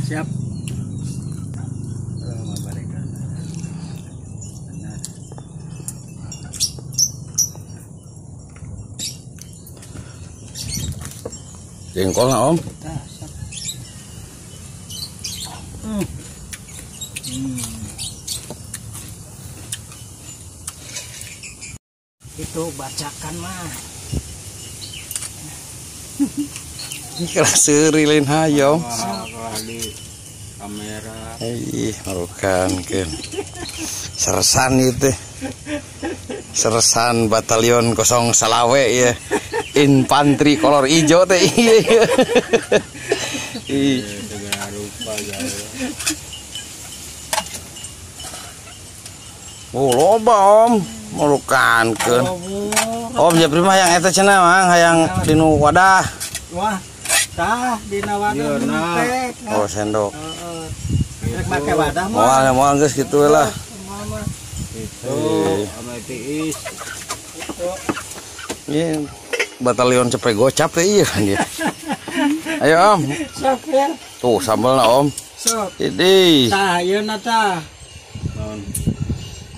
Siap. Jengkol na Om. Itu bacakan mah. Ini kelas seuri lain hayom. Di kamera. Ih, marukan keun. Sersan itu. Sersan batalion 0 salawe ya. Infanteri kolor hijau teh. Ih, segala rupa ya. Oh, loba Om, marukan keun. Om Japri mah yang eta cenah mang hayang dinu wadah. Wah, tah dina wadah teh. Oh, sendok. Heeh. Rek make wadah mah. Moal moal geus kitu lah. Itu ame tiis. Ieu batalion cepet gocap teh ieu kan dia. Ayo Om. Sok ya. Tuh sambelna Om. Sok. Ini. Tah ieu na tah.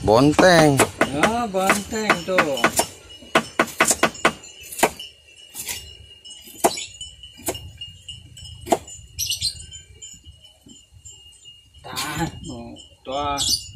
Bonteng. Oh, bonteng tuh. Tah, tuh.